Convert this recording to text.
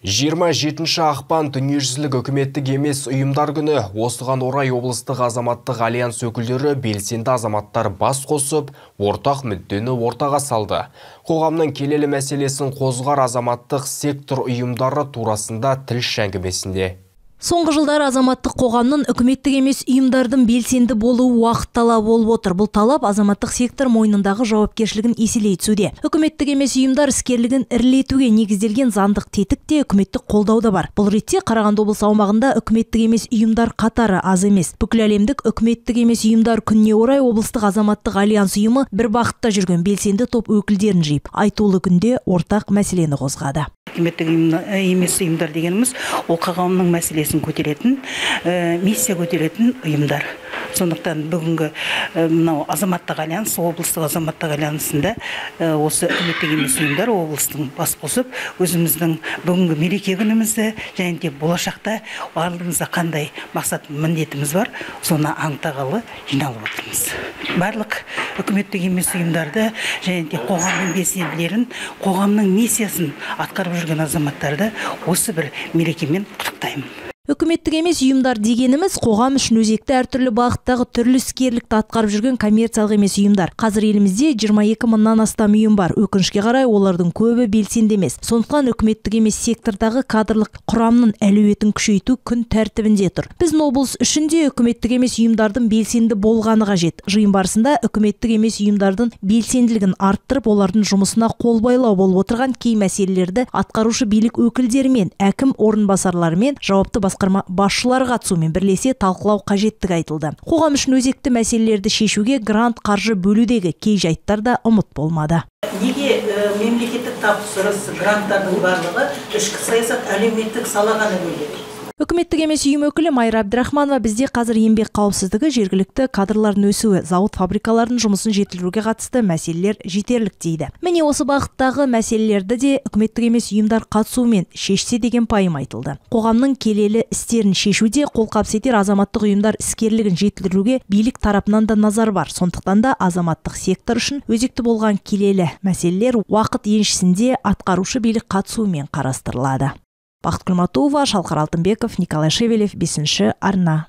27 ақпан дүниежүзілік үкіметтік емес ұйымдар күні. Осыған орай облыстық азаматтық альянс өкілдері белсенді азаматтар бас қосып, ортақ мүддені ортаға салды. Қоғамның келелі мәселесін қозғар азаматтық сектор ұйымдары турасында тілші әңгімесінде. Соңғы жылдары азаматтық қоғамның, үкіметтік емес ұйымдардың белсенді болуы уақыт талабы болып отыр. Бұл талап азаматтық сектор мойнындағы жауапкершілігін еселей түсуде. Үкіметтік емес ұйымдар іскерлігін ірілетуге негізделген заңдық тетік те, үкіметтік қолдау да бар. Бұл ретте Қарағанды облысы аумағында үкіметтік емес ұйымдар қатары аз емес. Бүкіл әлемдік үкіметтік емес ұйымдар күніне орай облыстық азаматтық альянс ұйымы бір бағытта жүрген белсенді топ өкілдерін жиып, айтулы күнде ортақ мәселені қозғады. Үкіметтік емес ұйымдар дегеніміз ол қоғамның мәселесін көтеретін, миссия көтеретін ұйымдар. Сондықтан бүгінгі мынау азаматтық альянс, облыстық азаматтық альянсында осы үкіметтік емес ұйымдар облыстың бас қосып, өзіміздің бүгінгі мереке күнімізді және де болашақта алдымызда қандай мақсат міндетіміз бар, соны анықтағалы жиналып отырмыз. Барлық үкіметтік емес ұйымдарды және де қоғамның белсенділерін, қоғамның миссиясын атқарып жүрген азаматтарды осы бір мерекемен құттықтаймын. Үкіметтік емес ұйымдар дегеніміз қоғам үшін өзекті әртүрлі бағыттағы түрлі іскерлікті атқарып жүрген коммерциялық емес ұйымдар. Қазір елімізде 22 мыңнан астам ұйым бар. Өкінішке қарай, олардың көбі белсенді емес. Сондықтан үкіметтік емес сектордағы кадрлық құрамның әлеуетін күшейту күн тәртібінде тұр. Біздің облыс үшін де үкіметтік емес ұйымдардың белсенді болғаны қажет. Жиын барысында үкіметтік емес ұйымдардың белсенділігін арттырып, олардың жұмысына қолбайлау болып отырған кей мәселелерді атқарушы билік өкілдерімен, әкім орынбасарларымен, жауапты басқарма басшылары қатысуымен бірлесе талқылау қажеттігі айтылды. Қоғам үшін өзекті мәселелерді шешуге грант қаржы бөлудегі кей жайттар да ұмыт болмады. Неге мемлекеттік тапсырыс гранттардың барлығы ішкі саясат, әлеуметтік салаға бөлінеді? Үкіметтік емес ұйым өкілі Майра Абдрахманова бізде қазір еңбек қауіпсіздігі, жергілікті кадрлардың өсуі, зауыт фабрикалардың жұмысын жетілдіруге қатысты мәселелер жетерлік дейді. Міне, осы бағыттағы мәселелерді де үкіметтік емес ұйымдар қатысуымен шешсе деген пайым айтылды. Қоғамның келелі істерін шешуде қолқабыс етер азаматтық ұйымдар іскерлігін жетілдіруге билік тарапынан да назар бар. Сондықтан да азаматтық сектор үшін өзекті болған келелі мәселелер уақыт еншісінде атқарушы билік қатысуымен қарастырылады. Бақытгүл Матуова, Шалқар Алтынбеков, Николай Шевелев, 5 арна.